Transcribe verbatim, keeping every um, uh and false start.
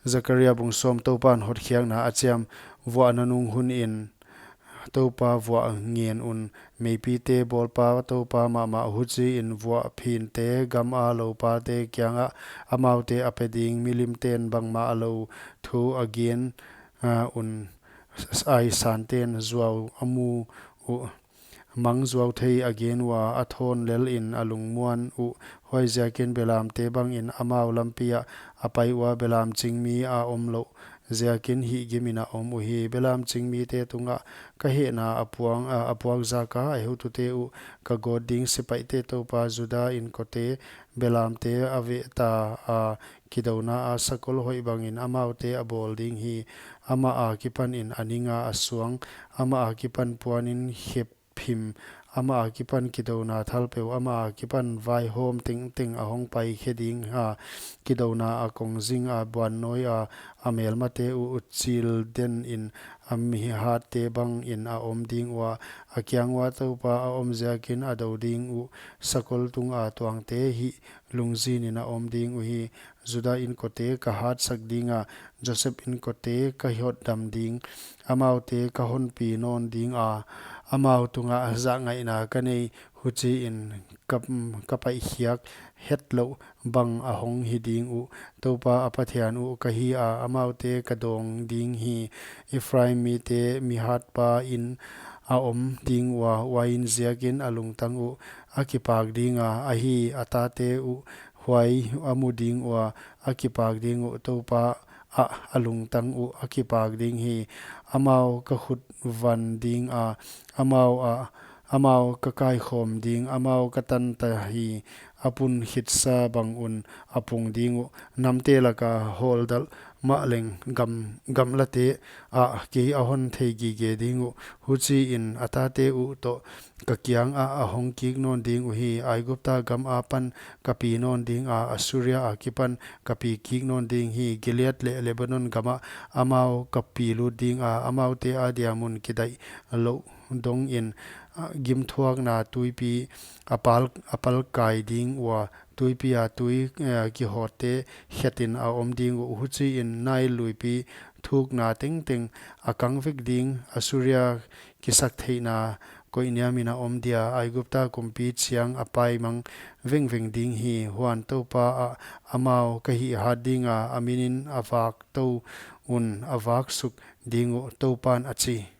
Zakaria bung sawm. Toupan hotkhiakna a chiam. Vuahna nung hunin Toupa vuah ngen un, meipite bawlpa Toupa mahmah, huchiin vuah phinte gama loupate kiangah amaute a pe ding. Milimten bangmah lou thu a gen, ah, un, aisanten zuau a mu uh, mang zuau thei a gen ua, a thawn lelin a lungmuan uh. Huaiziakin belamte bangin amau lampi ah a pai ua, belam chingmi a om louh ziakin hihgimin a om uhi. Belam chingmite tungah ka hehna a puang, a, a puak zaka a heutute uh ka gawt ding. Sipaihte Toupa, Juda inkote belamte a vehta a, kidouna a sakol hoih bangin amaute a bawl ding hi. Amah akipanin a ning a suang, amah akipan puanin khep phim, amah akipan kidouna thalpeu, amah akipan vaihawm tengteng a hong pai khe ding a, kidouna a kongzing a, buannawi a, a melmate uh chil denin a mihatte bangin a om ding ua, a kiang ua Toupa a om ziakin a do ding uh, sakol tunga tuangte hih lungzinin a om ding uhi. Juda inkote ka hatsak dinga, Joseph inkote ka hotdam ding, amaute ka honpi nawn dinga, amau tungah zahngaihna ka nei, huchiin ka, ka paihkhiak hetlouh bang a hong hi ding uh. Toupa a Pathian uh ka hi a, amaute ka dawng ding hi. Ephraim mite mihatpa in a om ding ua, uain ziakin a lungtang uh a kipak dinga, ahi, a tate uh huai a mu ding ua, a kipak ding uh. Toupa ah a lungtang uh a kipak ding hi. Amau ka khut van dinga, amau ah, amau ka kaikhawm ding, amau ka tanta hi. A pun khitsa bang un a pung ding uh, namte laka hawldalh mahleng gam, gamlate ah kei a hon thei gige ding uh. Huchiin a tate uh toh ka kiangah a hong kik nawn ding uhi. Aigupta gam apan ka pi nawn dinga, Assuria akipan ka pi kik nawn ding hi. Gilead leh Lebanon gamah amau ka pi lut dinga, amaute adia mun kidaih louh dongin, ah, gimthuakna tuipi a pal, a pal kai ding ua, tuipi a tui, eh, kihawtte khetin a om ding uh. Huchiin Nail luipi thukna tengteng a kang vek ding, Assuria kisaktheihna koihniamin a om dia, Aigupta kumpi chiang a paimang vengveng ding hi. Huan Toupa ah amau ka hihhat dinga, a minin a vak tou un a vak suk ding uh, Toupan a chi.